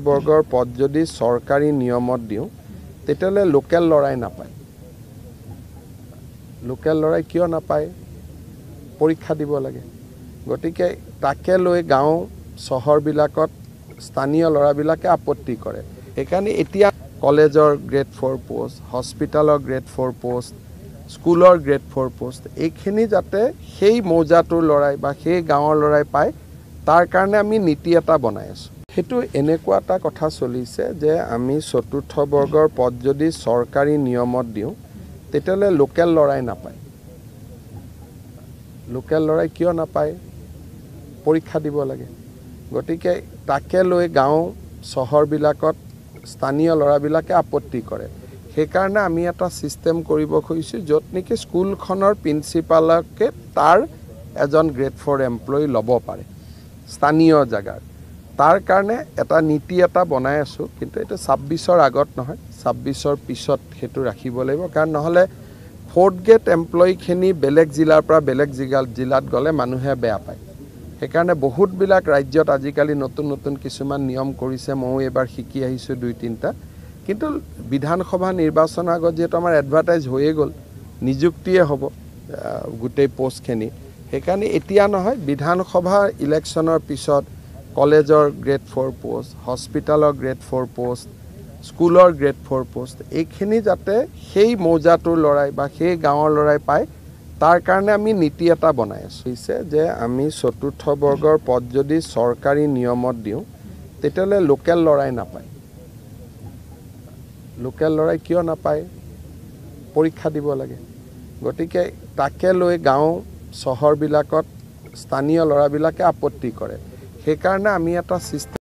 বৰ্গৰ পদ যদি চৰকাৰী নিয়মত দিওঁ তেতিয়াহ'লে লোকেল ল'ৰাই নাপায়। লোকেল ল'ৰাই কিয় নাপায়? পৰীক্ষা দিব লাগে। গতিকে তাকে লৈ গাঁও চহৰবিলাকত স্থানীয় ল'ৰাবিলাকে আপত্তি কৰে। সেইকাৰণে এতিয়া কলেজৰ গ্ৰেড 4 পোষ্ট, হস্পিটেলৰ গ্ৰেড 4 পোষ্ট, স্কুলৰ গ্ৰেড 4 পোষ্ট, এইখিনি যাতে সেই মৌজাটোৰ ল'ৰাই বা সেই গাঁৱৰ ল'ৰাই পায় তাৰ কাৰণে আমি নীতি এটা বনাই আছোঁ। সেইটো এনেকুৱা এটা কথা চলিছে যে আমি চতুৰ্থ বৰ্গৰ পদ যদি চৰকাৰী নিয়মত দিওঁ তেতিয়াহ'লে লোকেল ল'ৰাই নাপায়। লোকেল ল'ৰাই কিয় নাপায়? পৰীক্ষা দিব লাগে। গতিকে তাকে লৈ গাঁও চহৰবিলাকত স্থানীয় ল'ৰাবিলাকে আপত্তি কৰে। সেইকাৰণে আমি এটা ছিষ্টেম কৰিব খুজিছোঁ য'ত নেকি স্কুলখনৰ প্ৰিন্সিপালকে তাৰ এজন গ্ৰেড 4 এমপ্লয়ী ল'ব পাৰে স্থানীয় জেগাৰ। তাৰ কাৰণে এটা নীতি এটা বনাই আছোঁ, কিন্তু এইটো 26ৰ আগত নহয়, 26ৰ পিছত সেইটো ৰাখিব লাগিব। কাৰণ নহ'লে ফ'ৰ্থ গ্ৰেড এমপ্লয়ীখিনি বেলেগ জিলাৰ পৰা বেলেগ জিলাত গ'লে মানুহে বেয়া পায়। সেইকাৰণে বহুতবিলাক ৰাজ্যত আজিকালি নতুন নতুন কিছুমান নিয়ম কৰিছে, ময়ো এইবাৰ শিকি আহিছোঁ 2-3টা। কিন্তু বিধানসভা নিৰ্বাচনৰ আগত যিহেতু আমাৰ এডভাৰটাইজ হৈয়ে গ'ল, নিযুক্তিয়ে হ'ব গোটেই পষ্টখিনি, সেইকাৰণে এতিয়া নহয়, বিধানসভা ইলেকশ্যনৰ পিছত কলেজৰ গ্ৰেড 4 পোষ্ট, হস্পিটেলৰ গ্ৰেড 4 পোষ্ট, স্কুলৰ গ্ৰেড 4 পোষ্ট, এইখিনি যাতে সেই মৌজাটোৰ ল'ৰাই বা সেই গাঁৱৰ ল'ৰাই পায় তাৰ কাৰণে আমি নীতি এটা বনাই আছোঁ। যে আমি চতুৰ্থ বৰ্গৰ পদ যদি চৰকাৰী নিয়মত দিওঁ তেতিয়াহ'লে লোকেল ল'ৰাই নাপায়। লোকেল ল'ৰাই কিয় নাপায়? পৰীক্ষা দিব লাগে। গতিকে তাকে লৈ গাঁও চহৰবিলাকত স্থানীয় ল'ৰাবিলাকে আপত্তি কৰে। সেইকাৰণে আমি এটা ছিষ্টেম